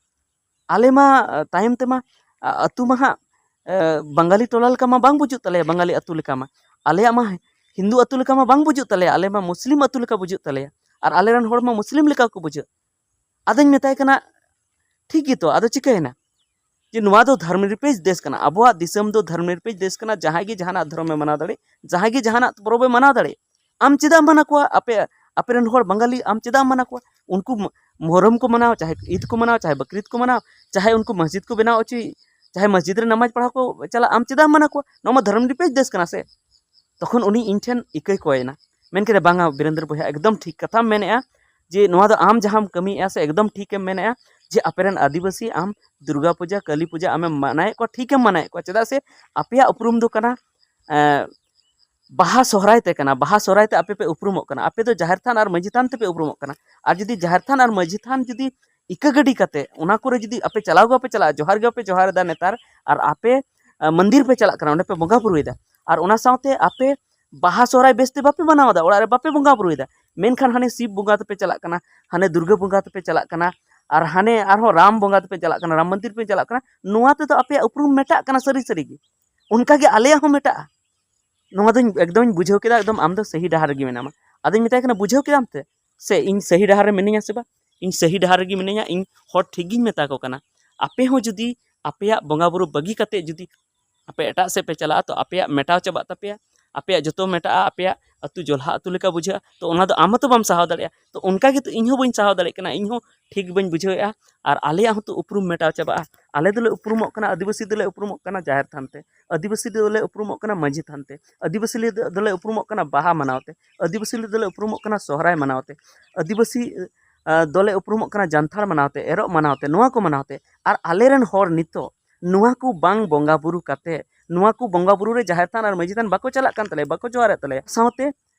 ᱟᱞᱮ ᱢᱟ ᱟᱸ, ᱛᱟᱭᱚᱢ ᱛᱮᱢᱟ ᱟᱸ, ᱟᱹᱛᱩ ᱢᱟ ᱦᱟᱸᱜ ᱟᱸ, ᱵᱟᱝᱜᱟᱞᱤ ᱴᱚᱞᱟ ᱞᱮᱠᱟ ᱢᱟ ᱵᱟᱝ ᱵᱩᱡᱩᱜ ᱛᱟᱞᱮᱭᱟ, ᱵᱟᱝᱜᱟᱞᱤ ᱟᱹᱛᱩ ᱞᱮᱠᱟ ᱢᱟ᱾ ᱟᱞᱮᱭᱟᱜ ᱢᱟ ᱦᱤᱱᱫᱩ ᱟᱹᱛᱩ ᱞᱮᱠᱟ ᱢᱟ ᱵᱟᱝ ᱵᱩᱡᱩᱜ ᱛᱟᱞᱮᱭᱟ, ᱟᱞᱮ ᱢᱟ ᱢᱩᱥᱞᱤᱢ ᱟᱹᱛᱩ ᱞᱮᱠᱟ ᱵᱩᱡᱩᱜ ᱛᱟᱞᱮᱭᱟ᱾ ᱟᱨ ᱟᱞᱮᱨᱮᱱ ᱦᱚᱲ ᱢᱟ ᱢᱩᱥᱞᱤᱢ ᱞᱮᱠᱟ ᱠᱚ ᱵᱩᱡᱷᱟᱹᱜ᱾ ᱟᱫᱚᱧ ᱢᱮᱛᱟᱭ ᱠᱟᱱᱟ, ᱴᱷᱤᱠ ᱜᱮᱛᱚ, ᱟᱫᱚ ᱪᱤᱠᱟᱹᱭᱮᱱᱟ? ᱡᱮ ᱱᱚᱣᱟ ᱫᱚ ᱫᱷᱚᱨᱢ ᱱᱤᱨᱯᱮᱠᱷ ᱫᱮᱥ ᱠᱟᱱᱟ, ᱟᱵᱚᱣᱟᱜ ᱫᱤᱥᱚᱢ ᱫᱚ ᱫᱷᱚᱨᱢ ᱱᱤᱨᱯᱮᱠᱷ ᱫᱮᱥ ᱠᱟᱱᱟ, ᱡᱟᱦᱟᱸᱭ ᱜᱮ ᱡᱟᱦᱟᱱᱟᱜ ᱫᱷᱚᱨᱚᱢᱮ ᱢᱟᱱᱟᱣ ᱫᱟᱲᱮᱜ, ᱡᱟᱦᱟᱸᱭ ᱜᱮ ᱡᱟᱦᱟᱱᱟᱜ ᱯᱚᱨᱚᱵᱽ ᱮ ᱢᱟᱱᱟᱣ ᱫᱟᱲᱮᱜ᱾ ᱟᱢ ᱪᱮᱫᱟᱜ ᱮᱢ ᱢᱟᱱᱟ ᱠᱚᱣᱟ? ᱟᱯᱮ, ᱟᱯᱮ ᱨᱮᱱ ᱦᱚᱲ ᱵᱟᱝᱜᱟᱞᱤ, ᱟᱢ ᱪᱮᱫᱟᱜ ᱮᱢ ᱢᱟᱱᱟ ᱠᱚᱣᱟ? ᱩᱱᱠᱩ ᱢᱚ-, ᱢᱚᱦᱨᱚᱢ ᱠᱚ ᱢᱟᱱᱟᱣ, ᱪᱟᱦᱮ ᱤᱫ ᱠᱚ ᱢᱟᱱᱟᱣ, ᱪᱟᱦᱮ ᱵᱟᱠᱨᱤᱫ ᱠᱚ ᱢᱟᱱᱟᱣ, ᱪᱟᱦᱮ ᱩᱱᱠᱩ ᱢᱚᱥᱡᱤᱫ ᱠᱚ ᱵᱮᱱᱟᱣ ᱚᱪᱚᱭ, ᱪᱟᱦᱮ ᱢᱚᱥᱡᱤᱫ ᱨᱮ ᱱᱟᱢᱟᱡᱽ ᱯᱟᱲᱦᱟᱣ ᱠᱚ ᱪᱟᱞᱟᱜ, ᱟᱢ ᱪᱮᱫᱟᱜ ᱮᱢ ᱢᱟᱱᱟ ᱠᱚᱣᱟ? ᱱᱚᱣᱟ ᱢᱟ ᱫᱷᱚᱨᱚᱢ ᱱᱤᱨᱯᱮᱠᱷ ᱫᱮᱥ ᱠᱟᱱᱟ ᱥᱮ᱾ ᱛᱚᱠᱷᱚᱱ ᱩᱱᱤ ᱤᱧ ᱴᱷᱮᱱ ᱤᱠᱟᱹᱭ ᱠᱚᱭᱮᱱᱟ, ᱢᱮᱱ ᱠᱮᱫᱟ, "ᱵᱟᱝᱟ ᱵᱤᱨᱮᱱᱫᱨᱚ ᱵᱚᱭᱦᱟ, ᱮᱠᱫᱚᱢ ᱴᱷᱤᱠ ᱠᱟᱛᱷᱟᱢ ᱢᱮᱱᱮᱫᱼᱟ, ᱡᱮ ᱱᱚᱣᱟ ᱫᱚ ᱟᱢ ᱡᱟᱦᱟᱸᱢ ᱠᱟᱹᱢᱤᱭᱮᱫᱼᱟ ᱥᱮ, ᱮᱠᱫᱚᱢ ᱴᱷᱤᱠᱮᱢ ᱢᱮᱱᱮᱫᱼᱟ, ᱡᱮ ᱟᱯᱮᱨᱮᱱ ᱟᱹᱫᱤᱵᱟᱹᱥᱤ ᱟᱢ ᱫᱩᱨᱜᱟ ᱯᱩᱡᱟ, ᱠᱟᱹᱞᱤ ᱯᱩᱡᱟ ᱟᱢᱮᱢ ᱢᱟᱱᱟᱣᱮᱫ ᱠᱚᱣᱟ, ᱴᱷᱤᱠᱮᱢ ᱢᱟᱱᱟᱣᱮᱫ ᱠᱚᱣᱟ, ᱪᱮᱫᱟᱜ ᱥᱮ ᱟᱯᱮᱭᱟᱜ ᱩᱯᱨᱩᱢ ᱫᱚ ᱠᱟᱱᱟ, ᱮᱸ, ᱵᱟᱦᱟ ᱥᱚᱦᱨᱟᱭ ᱛᱮ ᱠᱟᱱᱟ, ᱵᱟᱦᱟ ᱥᱚᱦᱨᱟᱭ ᱛᱮ ᱟᱯᱮ ᱯᱮ ᱩᱯᱨᱩᱢᱚᱜ ᱠᱟᱱᱟ, ᱟᱯᱮ ᱫᱚ ᱡᱟᱦᱮᱨ ᱛᱷᱟᱱ ᱟᱨ ᱢᱟᱹᱡᱷᱤ ᱛᱷᱟᱱ ᱛᱮᱯᱮ ᱩᱯᱨᱩᱢᱚᱜ ᱠᱟᱱᱟ᱾ ᱟᱨ ᱡᱩᱫᱤ ᱡᱟᱦᱮᱨ ᱛᱷᱟᱱ ᱟᱨ ᱢᱟᱹᱡᱷᱤ ᱛᱷᱟᱱ ᱡᱩᱫᱤ ᱤᱠᱟᱹ ᱜᱟᱹᱰᱤ ᱠᱟᱛᱮ ᱚᱱᱟ ᱠᱚᱨᱮ ᱡᱩᱫᱤ ᱟᱯᱮ ᱪᱟᱞᱟᱣ ᱜᱮ ᱵᱟᱯᱮ ᱪᱟᱞᱟᱜᱼᱟ, ᱡᱚᱦᱟᱨ ᱜᱮ ᱵᱟᱯᱮ ᱡᱚᱦᱟᱨ ᱮᱫᱟ ᱱᱮᱛᱟᱨ, ᱟᱨ ᱟᱯᱮ, ᱟᱸ, ᱢᱚᱱᱫᱤᱨ ᱯᱮ ᱪᱟᱞᱟᱜ ᱠᱟᱱᱟ, ᱚᱸᱰᱮ ᱯᱮ ᱵᱚᱸᱜᱟ ᱵᱩᱨᱩᱭᱮᱫᱟ, ᱟᱨ ᱚᱱᱟ ᱥᱟᱶᱛᱮ ᱟᱯᱮ ᱵᱟᱦᱟ ᱥᱚᱦᱨᱟᱭ ᱵᱮᱥᱛᱮ ᱵᱟᱯᱮ ᱢᱟᱱᱟᱣ ᱮᱫᱟ, ᱚᱲᱟᱜ ᱨᱮ ᱵᱟᱯᱮ ᱵᱚᱸᱜᱟ ᱵᱩᱨᱩᱭᱮᱫᱟ, ᱢᱮᱱᱠᱷᱟᱱ ᱦᱟᱱᱮ ᱥᱤᱵ ᱵᱚᱸᱜᱟ ᱛᱮᱯᱮ ᱪᱟᱞᱟᱜ ᱠᱟᱱᱟ, ᱦᱟᱱᱮ ᱫᱩᱨᱜᱟᱹ ᱵᱚᱸᱜᱟ ᱛᱮᱯᱮ ᱪᱟᱞᱟᱜ ᱠᱟᱱᱟ, ᱟᱨ ᱦᱟᱱᱮ ᱟᱨᱦᱚᱸ ᱨᱟᱢ ᱵᱚᱸᱜᱟ ᱛᱮᱯᱮ ᱪᱟᱞᱟᱜ ᱠᱟᱱᱟ, ᱨᱟᱢ ᱢᱚᱱᱫᱤᱨ ᱯᱮ ᱪᱟᱞᱟᱜ ᱠᱟᱱᱟ, ᱱᱚᱣᱟ ᱛᱮᱫᱚ ᱟᱯᱮᱭᱟᱜ ᱩᱯᱨᱩᱢ ᱢᱮᱴᱟᱜ ᱠᱟᱱᱟ ᱥᱟᱹᱨᱤ ᱥᱟᱹᱨᱤ ᱜᱮ᱾ ᱚᱱᱠᱟ ᱜᱮ ᱟᱞᱮᱭᱟᱜ ᱦᱚᱸ ᱢᱮᱴᱟᱜᱼᱟ᱾ ᱱᱚᱣᱟ ᱫᱚᱧ ᱮᱠᱫᱚᱢᱤᱧ ᱵᱩᱡᱷᱟᱹᱣ ᱠᱮᱫᱟ, ᱮᱠᱫᱚᱢ ᱟᱢ ᱫᱚ ᱥᱟᱹᱦᱤ ᱰᱟᱦᱟᱨ ᱨᱮᱜᱮ ᱢᱮᱱᱟᱢᱟ᱾ ᱟᱫᱚᱧ ᱢᱮᱛᱟᱭ ᱠᱟᱱᱟ, "ᱵᱩᱡᱷᱟᱹᱣ ᱠᱮᱫᱟᱢ ᱛᱮ? ᱥᱮ ᱤᱧ ᱥᱟᱹᱦᱤ ᱰᱟᱦᱟᱨ ᱨᱮ ᱢᱤᱱᱟᱹᱧᱟ ᱥᱮ ᱵᱟᱝ?" ᱤᱧ ᱥᱟᱹᱦᱤ ᱰᱟᱦᱟᱨ ᱨᱮᱜᱮ ᱢᱤᱱᱟᱹᱧᱟ, ᱤᱧ ᱦᱚᱲ ᱴᱷᱤᱠ ᱜᱤᱧ ᱢᱮᱛᱟ ᱠᱚ ᱠᱟᱱᱟ᱾ ᱟᱯᱮ ᱦᱚᱸ ᱡᱩᱫᱤ ᱟᱯᱮᱭᱟᱜ ᱵᱚᱸᱜᱟ ᱵᱩᱨᱩ ᱵᱟᱹᱜᱤ ᱠᱟᱛᱮ ᱡᱩᱫᱤ ᱟᱯᱮ ᱮᱴᱟᱜ ᱥᱮᱫ ᱯᱮ ᱪᱟᱞᱟᱜᱼᱟ, ᱛᱚ ᱟᱯᱮᱭᱟᱜ ᱢᱮᱴᱟᱣ ᱪᱟᱵᱟᱜ ᱛᱟᱯᱮᱭᱟ, ᱟᱯᱮᱭᱟᱜ ᱡᱚᱛᱚ ᱢᱮᱴᱟᱜᱼᱟ, ᱟᱯᱮᱭᱟᱜ ᱟᱹᱛᱩ ᱡᱚᱞᱦᱟ ᱟᱹᱛᱩ ᱞᱮᱠᱟ ᱵᱩᱡᱷᱟᱹᱜᱼᱟ᱾ ᱛᱚ ᱚᱱᱟ ᱫᱚ ᱟᱢ ᱦᱚᱸᱛᱚ ᱵᱟᱢ ᱥᱟᱦᱟᱣ ᱫᱟᱲᱮᱭᱟᱜᱼᱟ᱾ ᱛᱚ ᱚᱱᱠᱟ ᱜᱮᱛᱚ ᱤᱧ ᱦᱚᱸ ᱵᱟᱹᱧ ᱥᱟᱦᱟᱣ ᱫᱟᱲᱮᱭᱟᱜ ᱠᱟᱱᱟ, ᱤᱧ ᱦᱚᱸ ᱴᱷᱤᱠ ᱵᱟᱹᱧ ᱵᱩᱡᱷᱟᱹᱣᱮᱫᱼᱟ᱾ ᱟᱨ ᱟᱞᱮᱭᱟᱜ ᱦᱚᱸᱛᱚ ᱩᱯᱨᱩᱢ ᱢᱮᱴᱟᱣ ᱪᱟᱵᱟᱜᱼᱟ᱾ ᱟᱞᱮ ᱫᱚᱞᱮ ᱩᱯᱨᱩᱢᱚᱜ ᱠᱟᱱᱟ, ᱟᱹᱫᱤᱵᱟᱹᱥᱤ ᱫᱚᱞᱮ ᱩᱯᱨᱩᱢᱚᱜ ᱠᱟᱱᱟ ᱡᱟᱦᱮᱨ ᱛᱷᱟᱱ ᱛᱮ, ᱟᱹᱫᱤᱵᱟᱹᱥᱤ ᱫᱚᱞᱮ ᱩᱯᱨᱩᱢᱚᱜ ᱠᱟᱱᱟ ᱢᱟᱹᱡᱷᱤ ᱛᱷᱟᱱ ᱛᱮ, ᱟᱹᱫᱤᱵᱟᱹᱥᱤ ᱫᱚᱞᱮ ᱩᱯᱨᱩᱢᱚᱜ ᱠᱟᱱᱟ ᱵᱟᱦᱟ ᱢᱟᱱᱟᱣ ᱛᱮ, ᱟᱹᱫᱤᱵᱟᱹᱥᱤ ᱫᱚᱞᱮ ᱩᱯᱨᱩᱢᱚᱜ ᱠᱟᱱᱟ ᱥᱚᱦᱨᱟᱭ ᱢᱟᱱᱟᱣ ᱛᱮ, ᱟᱹᱫᱤᱵᱟᱹᱥᱤ, ᱟᱸ, ᱫᱚᱞᱮ ᱩᱯᱨᱩᱢᱚᱜ ᱠᱟᱱᱟ ᱡᱟᱱᱛᱷᱟᱲ ᱢᱟᱱᱟᱣ ᱛᱮ, ᱮᱨᱚᱜ ᱢᱟᱱᱟᱣ ᱛᱮ, ᱱᱚᱣᱟ ᱠᱚ ᱢᱟᱱᱟᱣ ᱛᱮ᱾ ᱟᱨ ᱟᱞᱮᱨᱮᱱ ᱦᱚᱲ ᱱᱤᱛᱚᱜ ᱱᱚᱣᱟ ᱠᱚ ᱵᱟᱝ ᱵᱚᱸᱜᱟ ᱵᱩᱨᱩ ᱠᱟᱛᱮ, ᱱᱚᱣᱟ ᱠᱚ ᱵᱚᱸᱜᱟ ᱵᱩᱨᱩ ᱨᱮ ᱡᱟᱦᱮᱨ ᱛᱷᱟᱱ ᱟᱨ ᱢᱟᱹᱡᱷᱤ ᱛᱷᱟᱱ ᱵᱟᱠᱚ ᱪᱟᱞᱟᱜ ᱠᱟᱱ ᱛᱟᱞᱮᱭᱟ, ᱵᱟᱠᱚ ᱡᱚᱦᱟᱨᱮᱫ ᱛᱟᱞᱮᱭᱟ᱾ ᱥᱟᱶᱛᱮ,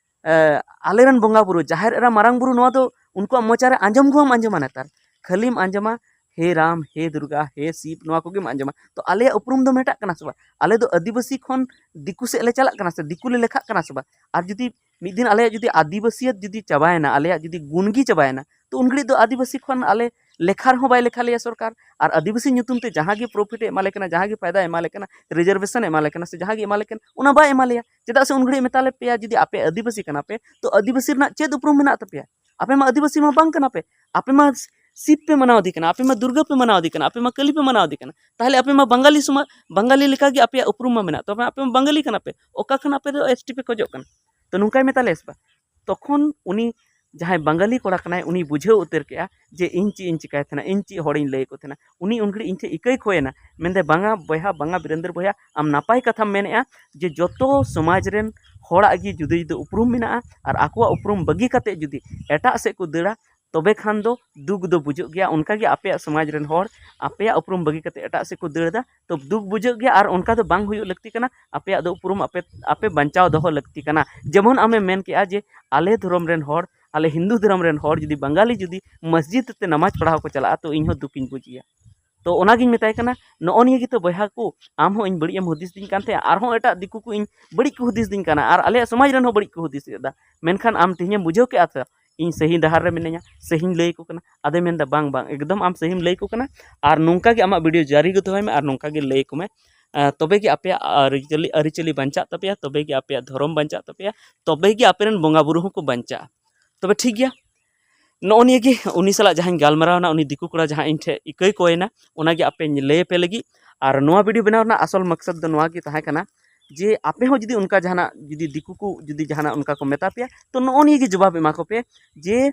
ᱮ, ᱟᱞᱮᱨᱮᱱ ᱵᱚᱸᱜᱟ ᱵᱩᱨᱩ, ᱡᱟᱦᱮᱨ ᱮᱨᱟ, ᱢᱟᱨᱟᱝ ᱵᱩᱨᱩ, ᱱᱚᱣᱟ ᱫᱚ ᱩᱱᱠᱩᱣᱟᱜ ᱢᱚᱪᱟ ᱨᱮ ᱟᱸᱡᱚᱢ ᱜᱮ ᱵᱟᱢ ᱟᱸᱡᱚᱢᱟ ᱱᱮᱛᱟᱨ᱾ ᱠᱷᱟᱹᱞᱤᱢ ᱟᱸᱡᱚᱢᱟ, "ᱦᱮ ᱨᱟᱢ, ᱦᱮ ᱫᱩᱨᱜᱟ, ᱦᱮ ᱥᱤᱵ", ᱱᱚᱣᱟ ᱠᱚᱜᱮᱢ ᱟᱸᱡᱚᱢᱟ᱾ ᱛᱚ ᱟᱞᱮᱭᱟᱜ ᱩᱯᱨᱩᱢ ᱫᱚ ᱢᱮᱴᱟᱜ ᱠᱟᱱᱟ ᱥᱮ ᱵᱟᱝ? ᱟᱞᱮ ᱫᱚ ᱟᱹᱫᱤᱵᱟᱹᱥᱤ ᱠᱷᱚᱱ ᱫᱤᱠᱩ ᱥᱮᱫ ᱞᱮ ᱪᱟᱞᱟᱜ ᱠᱟᱱᱟ ᱥᱮ ᱫᱤᱠᱩ ᱞᱮ ᱞᱮᱠᱷᱟᱜ ᱠᱟᱱᱟ ᱥᱮ ᱵᱟᱝ? ᱟᱨ ᱡᱩᱫᱤ ᱢᱤᱫ ᱫᱤᱱ ᱟᱞᱮᱭᱟᱜ ᱡᱩᱫᱤ ᱟᱹᱫᱤᱵᱟᱹᱥᱤᱭᱟᱹᱛ ᱡᱩᱫᱤ ᱪᱟᱵᱟᱭᱮᱱᱟ, ᱟᱞᱮᱭᱟᱜ ᱡᱩᱫᱤ ᱜᱩᱱ ᱜᱮ ᱪᱟᱵᱟᱭᱮᱱᱟ, ᱛᱚ ᱩᱱ ᱜᱷᱟᱹᱲᱤᱡ ᱫᱚ ᱟᱹᱫᱤᱵᱟᱹᱥᱤ ᱠᱷᱚᱱ ᱟᱞᱮ ᱞᱮᱠᱷᱟ ᱨᱮᱦᱚᱸ ᱵᱟᱭ ᱞᱮᱠᱷᱟ ᱞᱮᱭᱟ ᱥᱚᱨᱠᱟᱨ᱾ ᱟᱨ ᱟᱹᱫᱤᱵᱟᱹᱥᱤ ᱧᱩᱛᱩᱢ ᱛᱮ ᱡᱟᱦᱟᱸ ᱜᱮ ᱯᱨᱚᱯᱷᱤᱴ ᱮ ᱮᱢᱟ ᱞᱮ ᱠᱟᱱᱟ, ᱡᱟᱦᱟᱸ ᱜᱮ ᱯᱷᱟᱭᱫᱟ ᱮᱢᱟ ᱞᱮ ᱠᱟᱱᱟ, ᱨᱤᱡᱟᱨᱵᱷᱮᱥᱚᱱ ᱮᱢᱟ ᱞᱮ ᱠᱟᱱᱟ ᱥᱮ ᱡᱟᱦᱟᱸ ᱜᱮ ᱮᱢᱟ ᱞᱮ ᱠᱟᱱᱟ, ᱚᱱᱟ ᱵᱟᱭ ᱮᱢᱟ ᱞᱮᱭᱟ᱾ ᱪᱮᱫᱟᱜ ᱥᱮ ᱩᱱ ᱜᱷᱟᱹᱲᱤᱡ ᱢᱮᱛᱟ ᱞᱮ ᱯᱮᱭᱟ, ᱡᱩᱫᱤ ᱟᱯᱮ ᱟᱹᱫᱤᱵᱟᱹᱥᱤ ᱠᱟᱱᱟ ᱯᱮ, ᱛᱚ ᱟᱹᱫᱤᱵᱟᱹᱥᱤ ᱨᱮᱱᱟᱜ ᱪᱮᱫ ᱩᱯᱨᱩᱢ ᱢᱮᱱᱟᱜ ᱛᱟᱯᱮᱭᱟ? ᱟᱯᱮ ᱢᱟ ᱟᱹᱫᱤᱵᱟᱹᱥᱤ ᱢᱟ ᱵᱟᱝ ᱠᱟᱱᱟ ᱯᱮ᱾ ᱟᱯᱮ ᱢᱟ ᱥᱤᱵ ᱯᱮ ᱢᱟᱱᱟᱣ ᱤᱫᱤ ᱠᱟᱱᱟ, ᱟᱯᱮ ᱢᱟ ᱫᱩᱨᱜᱟᱹ ᱯᱮ ᱢᱟᱱᱟᱣ ᱤᱫᱤ ᱠᱟᱱᱟ, ᱟᱯᱮ ᱢᱟ ᱠᱟᱹᱞᱤ ᱯᱮ ᱢᱟᱱᱟᱣ ᱤᱫᱤ ᱠᱟᱱᱟ, ᱛᱟᱦᱚᱞᱮ ᱟᱯᱮ ᱢᱟ ᱵᱟᱝᱜᱟᱞᱤ ᱥᱚᱢᱟᱡᱽ, ᱵᱟᱝᱜᱟᱞᱤ ᱞᱮᱠᱟᱜᱮ ᱟᱯᱮᱭᱟᱜ ᱩᱯᱨᱩᱢ ᱢᱟ ᱢᱮᱱᱟᱜ, ᱛᱚᱵᱮ ᱟᱯᱮ ᱢᱟ ᱵᱟᱝᱜᱟᱞᱤ ᱠᱟᱱᱟ ᱯᱮ, ᱚᱠᱟ ᱠᱷᱚᱱ ᱟᱯᱮ ᱫᱚ ᱮᱥ ᱴᱤ ᱯᱮ ᱠᱷᱚᱡᱚᱜ ᱠᱟᱱᱟ? ᱛᱚ ᱱᱚᱝᱠᱟᱭ ᱢᱮᱛᱟ ᱞᱮᱭᱟ ᱥᱮ ᱵᱟᱝ? ᱛᱚᱠᱷᱚᱱ ᱩᱱᱤ ᱡᱟᱦᱟᱸᱭ ᱵᱟᱝᱜᱟᱞᱤ ᱠᱚᱲᱟ ᱠᱟᱱᱟᱭ, ᱩᱱᱤ ᱵᱩᱡᱷᱟᱹᱣ ᱩᱛᱟᱹᱨ ᱠᱮᱜᱼᱟ ᱡᱮ ᱤᱧ ᱪᱮᱫ ᱤᱧ ᱪᱤᱠᱟᱭ ᱛᱟᱦᱮᱱᱟ, ᱤᱧ ᱪᱮᱫ ᱦᱚᱲᱤᱧ ᱞᱟᱹᱭ ᱟᱠᱚ ᱛᱟᱦᱮᱱᱟ᱾ ᱩᱱᱤ ᱩᱱ ᱜᱷᱟᱹᱲᱤᱡ ᱤᱧ ᱴᱷᱮᱱ ᱤᱠᱟᱹᱭ ᱠᱷᱚᱭᱮᱱᱟ, ᱢᱮᱱᱫᱟᱭ, "ᱵᱟᱝᱟ ᱵᱚᱭᱦᱟ, ᱵᱟᱝᱟ ᱵᱤᱨᱮᱱᱫᱨᱚ ᱵᱚᱭᱦᱟ, ᱟᱢ ᱱᱟᱯᱟᱭ ᱠᱟᱛᱷᱟᱢ ᱢᱮᱱᱮᱜᱼᱟ ᱡᱮ ᱡᱚᱛᱚ ᱥᱚᱢᱟᱡᱽ ᱨᱮᱱ ᱦᱚᱲᱟᱜ ᱜᱮ ᱡᱩᱫᱟᱹ ᱡᱩᱫᱟᱹ ᱩᱯᱨᱩᱢ ᱢᱮᱱᱟᱜᱼᱟ, ᱟᱨ ᱟᱠᱚᱣᱟᱜ ᱩᱯᱨᱩᱢ ᱵᱟᱹᱜᱤ ᱠᱟᱛᱮ ᱡᱩᱫᱤ ᱮᱴᱟᱜ ᱥᱮᱫ ᱠᱚ ᱫᱟᱹᱲᱟ, ᱛᱚᱵᱮ ᱠᱷᱟᱱ ᱫᱚ ᱫᱩᱠ ᱫᱚ ᱵᱩᱡᱷᱟᱹᱜ ᱜᱮᱭᱟ᱾ ᱚᱱᱠᱟᱜᱮ ᱟᱯᱮᱭᱟᱜ ᱥᱚᱢᱟᱡᱽ ᱨᱮᱱ ᱦᱚᱲ ᱟᱯᱮᱭᱟᱜ ᱩᱯᱨᱩᱢ ᱵᱟᱹᱜᱤ ᱠᱟᱛᱮ ᱮᱴᱟᱜ ᱥᱮᱫ ᱠᱚ ᱫᱟᱹᱲ ᱮᱫᱟ, ᱛᱚ ᱫᱩᱠ ᱵᱩᱡᱷᱟᱹᱜ ᱜᱮᱭᱟ, ᱟᱨ ᱚᱱᱠᱟ ᱫᱚ ᱵᱟᱝ ᱦᱩᱭᱩᱜ ᱞᱟᱹᱠᱛᱤ ᱠᱟᱱᱟ᱾ ᱟᱯᱮᱭᱟᱜ ᱫᱚ ᱩᱯᱨᱩᱢ ᱟᱯᱮ, ᱟᱯᱮ ᱵᱟᱧᱪᱟᱣ ᱫᱚᱦᱚ ᱞᱟᱹᱠᱛᱤ ᱠᱟᱱᱟ᱾ ᱡᱮᱢᱚᱱ ᱟᱢᱮᱢ ᱢᱮᱱ ᱠᱮᱜᱼᱟ ᱡᱮ ᱟᱞᱮ ᱫᱷᱚᱨᱚᱢ ᱨᱮᱱ ᱦᱚᱲ, ᱟᱞᱮ ᱦᱤᱱᱫᱩ ᱫᱷᱚᱨᱚᱢ ᱨᱮᱱ ᱦᱚᱲ ᱡᱩᱫᱤ ᱵᱟᱝᱜᱟᱞᱤ ᱡᱩᱫᱤ ᱢᱚᱥᱡᱤᱫ ᱛᱮ ᱱᱟᱢᱟᱡᱽ ᱯᱟᱲᱦᱟᱣ ᱠᱚ ᱪᱟᱞᱟᱜᱼᱟ, ᱛᱚ ᱤᱧ ᱦᱚᱸ ᱫᱩᱠᱤᱧ ᱵᱩᱡᱽ ᱜᱮᱭᱟ᱾ ᱛᱚ ᱚᱱᱟᱜᱤᱧ ᱢᱮᱛᱟᱭ ᱠᱟᱱᱟ, ᱱᱚᱜᱼᱚ ᱱᱤᱭᱟᱹ ᱜᱮᱛᱚ ᱵᱚᱭᱦᱟ ᱠᱚ, ᱟᱢ ᱦᱚᱸ ᱤᱧ ᱵᱟᱹᱲᱤᱡ ᱮᱢ ᱦᱩᱫᱤᱥ ᱫᱤᱧ ᱠᱟᱱ ᱛᱟᱦᱮᱸᱫ, ᱟᱨᱦᱚᱸ ᱮᱴᱟᱜ ᱫᱤᱠᱩ ᱠᱚ ᱤᱧ ᱵᱟᱹᱲᱤᱡ ᱠᱚ ᱦᱩᱫᱤᱥ ᱫᱤᱧ ᱠᱟᱱᱟ, ᱟᱨ ᱟᱞᱮᱭᱟᱜ ᱥᱚᱢᱟᱡᱽ ᱨᱮᱱ ᱦᱚᱸ ᱵᱟᱹᱲᱤᱡ ᱠᱚ ᱦᱩᱫᱤᱥ ᱮᱫᱟ᱾ ᱢᱮᱱᱠᱷᱟᱱ ᱟᱢ ᱛᱮᱦᱮᱧᱮᱢ ᱵᱩᱡᱷᱟᱹᱣ ᱠᱮᱜᱼᱟ ᱛᱚ, ᱤᱧ ᱥᱟᱹᱦᱤᱧ ᱰᱟᱦᱟᱨ ᱨᱮ ᱢᱤᱱᱟᱹᱧᱟ, ᱥᱟᱹᱦᱤᱧ ᱞᱟᱹᱭ ᱟᱠᱚ ᱠᱟᱱᱟ᱾ ᱟᱫᱚᱭ ᱢᱮᱱᱫᱟ, "ᱵᱟᱝ, ᱵᱟᱝ, ᱮᱠᱫᱚᱢ ᱟᱢ ᱥᱟᱹᱦᱤᱢ ᱞᱟᱹᱭ ᱟᱠᱚ ᱠᱟᱱᱟ, ᱟᱨ ᱱᱚᱝᱠᱟ ᱜᱮ ᱟᱢᱟᱜ ᱵᱷᱤᱰᱤᱭᱳ ᱡᱟᱹᱨᱤ ᱜᱮ ᱫᱚᱦᱚᱭ ᱢᱮ, ᱟᱨ ᱱᱚᱝᱠᱟ ᱜᱮ ᱞᱟᱹᱭ ᱟᱠᱚ ᱢᱮ᱾ ᱟᱨ ᱛᱚᱵᱮ ᱜᱮ ᱟᱯᱮᱭᱟᱜ ᱟᱹᱨᱤᱪᱟᱹᱞᱤ, ᱟᱹᱨᱤᱪᱟᱹᱞᱤ ᱵᱟᱧᱪᱟᱜ ᱛᱟᱯᱮᱭᱟ, ᱛᱚᱵᱮ ᱜᱮ ᱟᱯᱮᱭᱟᱜ ᱫᱷᱚᱨᱚᱢ ᱵᱟᱧᱪᱟᱜ ᱛᱟᱯᱮᱭᱟ, ᱛᱚᱵᱮ ᱜᱮ ᱟᱯᱮ ᱨᱮᱱ ᱵᱚᱸᱜᱟ ᱵᱩᱨᱩ ᱦᱚᱸᱠᱚ ᱵᱟᱧᱪᱟᱜᱼᱟ᱾" ᱛᱚᱵᱮ ᱴᱷᱤᱠ ᱜᱮᱭᱟ, ᱱᱚᱜᱼᱚ ᱱᱤᱭᱟᱹ ᱜᱮ ᱩᱱᱤ ᱥᱟᱞᱟᱜ ᱡᱟᱦᱟᱸᱧ ᱜᱟᱞᱢᱟᱨᱟᱣ ᱮᱱᱟ, ᱩᱱᱤ ᱫᱤᱠᱩ ᱠᱚᱲᱟ ᱡᱟᱦᱟᱸ ᱤᱧ ᱴᱷᱮᱱ ᱤᱠᱟᱹᱭ ᱠᱚᱭᱮᱱᱟ, ᱚᱱᱟᱜᱮ ᱟᱯᱮᱧ ᱞᱟᱹᱭ ᱟᱯᱮ ᱞᱟᱹᱜᱤᱫ᱾ ᱟᱨ ᱱᱚᱣᱟ ᱵᱷᱤᱰᱤᱭᱳ ᱵᱮᱱᱟᱣ ᱨᱮᱱᱟᱜ ᱟᱥᱚᱞ ᱢᱚᱠᱥᱚᱫ ᱫᱚ ᱱᱚᱣᱟ ᱜᱮ ᱛᱟᱦᱮᱸ ᱠᱟᱱᱟ ᱡᱮ ᱟᱯᱮ ᱦᱚᱸ ᱡᱩᱫᱤ ᱚᱱᱠᱟ ᱡᱟᱦᱟᱱᱟᱜ, ᱡᱩᱫᱤ ᱫᱤᱠᱩ ᱠᱚ ᱡᱩᱫᱤ ᱡᱟᱦᱟᱱᱟᱜ ᱚᱱᱠᱟ ᱠᱚ ᱢᱮᱛᱟ ᱯᱮᱭᱟ, ᱛᱚ ᱱᱚᱜᱼᱚ ᱱᱤᱭᱟᱹ ᱜᱮ ᱡᱚᱵᱟᱵ ᱮᱢᱟ ᱠᱚᱯᱮ ᱡᱮ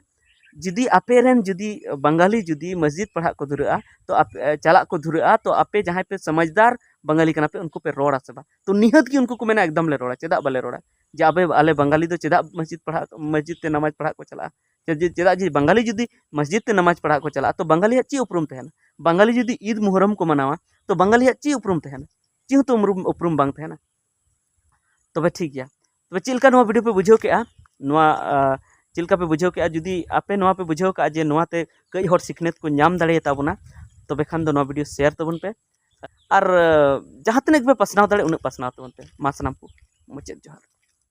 ᱡᱩᱫᱤ ᱟᱯᱮ ᱨᱮᱱ ᱡᱩᱫᱤ ᱵᱟᱝᱜᱟᱞᱤ ᱡᱩᱫᱤ ᱢᱚᱥᱡᱤᱫ ᱯᱟᱲᱦᱟᱜ ᱠᱚ ᱫᱷᱩᱨᱟᱹᱜᱼᱟ, ᱛᱚ ᱟᱯᱮ, ᱪᱟᱞᱟᱜ ᱠᱚ ᱫᱷᱩᱨᱟᱹᱜᱼᱟ, ᱛᱚ ᱟᱯᱮ ᱡᱟᱦᱟᱸᱭ ᱯᱮ ᱥᱚᱢᱟᱡᱽᱫᱟᱨ ᱵᱟᱝᱜᱟᱞᱤ ᱠᱟᱱᱟ ᱯᱮ, ᱩᱱᱠᱩ ᱯᱮ ᱨᱚᱲᱟ ᱥᱮ ᱵᱟᱝ? ᱛᱚ ᱱᱤᱦᱟᱹᱛ ᱜᱮ ᱩᱱᱠᱩ ᱠᱚ ᱢᱮᱱᱟ, "ᱮᱠᱫᱚᱢ ᱞᱮ ᱨᱚᱲᱟ, ᱪᱮᱫᱟᱜ ᱵᱟᱞᱮ ᱨᱚᱲᱟ?" ᱡᱮ ᱟᱵᱮ, ᱟᱞᱮ ᱵᱟᱝᱜᱟᱞᱤ ᱫᱚ ᱪᱮᱫᱟᱜ ᱢᱚᱥᱡᱤᱫ ᱯᱟᱲᱦᱟᱜ, ᱢᱚᱥᱡᱤᱫ ᱛᱮ ᱱᱟᱢᱟᱡᱽ ᱯᱟᱲᱦᱟᱜ ᱠᱚ ᱪᱟᱞᱟᱜᱼᱟ? ᱪᱮᱫ, ᱪᱮᱫᱟᱜ ᱡᱮ ᱵᱟᱝᱜᱟᱞᱤ ᱡᱩᱫᱤ ᱢᱚᱥᱡᱤᱫ ᱛᱮ ᱱᱟᱢᱟᱡᱽ ᱯᱟᱲᱦᱟᱜ ᱠᱚ ᱪᱟᱞᱟᱜᱼᱟ, ᱛᱚ ᱵᱟᱝᱜᱟᱞᱤᱭᱟᱜ ᱪᱮᱫ ᱩᱯᱨᱩᱢ ᱛᱟᱦᱮᱱᱟ? ᱵᱟᱝᱜᱟᱞᱤ ᱡᱩᱫᱤ ᱤᱫ ᱢᱩᱦᱚᱨᱚᱢ ᱠᱚ ᱢᱟᱱᱟᱣᱟ, ᱛᱚ ᱵᱟᱝᱜᱟᱞᱤᱭᱟᱜ ᱪᱮᱫ ᱩᱯᱨᱩᱢ ᱛᱟᱦᱮᱱᱟ? ᱪᱮᱫ ᱦᱚᱸᱛᱚ ᱩᱯᱨᱩᱢ, ᱩᱯᱨᱩᱢ ᱵᱟᱝ ᱛᱟᱦᱮᱱᱟ᱾ ᱛᱚᱵᱮ ᱴᱷᱤᱠ ᱜᱮᱭᱟ᱾ ᱛᱚᱵᱮ ᱪᱮᱫ ᱞᱮᱠᱟ ᱱᱚᱣᱟ ᱵᱷᱤᱰᱤᱭᱳ ᱯᱮ ᱵᱩᱡᱷᱟᱹᱣ ᱠᱮᱜᱼᱟ? ᱱᱚᱣᱟ, ᱟᱸ, ᱪᱮᱫ ᱞᱮᱠᱟ ᱯᱮ ᱵᱩᱡᱷᱟᱹᱣ ᱠᱮᱜᱼᱟ? ᱡᱩᱫᱤ ᱟᱯᱮ ᱱᱚᱣᱟ ᱯᱮ ᱵᱩᱡᱷᱟᱹᱣ ᱠᱟᱜᱼᱟ ᱡᱮ ᱱᱚᱣᱟᱛᱮ ᱠᱟᱹᱡ ᱦᱚᱲ ᱥᱤᱠᱷᱱᱟᱹᱛ ᱠᱚ ᱧᱟᱢ ᱫᱟᱲᱮᱭᱟᱛᱟ ᱵᱚᱱᱟ, ᱛᱚᱵᱮ ᱠᱷᱟᱱ ᱫᱚ ᱱᱚᱣᱟ ᱵᱷᱤᱰᱤᱭᱳ ᱥᱮᱭᱟᱨ ᱛᱟᱵᱚᱱ ᱯᱮ᱾ ᱟᱨ, ᱟᱸ, ᱡᱟᱦᱟᱸ ᱛᱤᱱᱟᱹᱜ ᱜᱮᱯᱮ ᱯᱟᱥᱱᱟᱣ ᱫᱟᱲᱮᱭᱟᱜ, ᱩᱱᱟᱹᱜ ᱯᱟᱥᱱᱟᱣ ᱛᱟᱵᱚᱱ ᱯᱮ᱾ ᱢᱟ ᱥᱟᱱᱟᱢ ᱠᱚ ᱢᱩᱪᱟᱹᱫ ᱡᱚᱦᱟᱨ᱾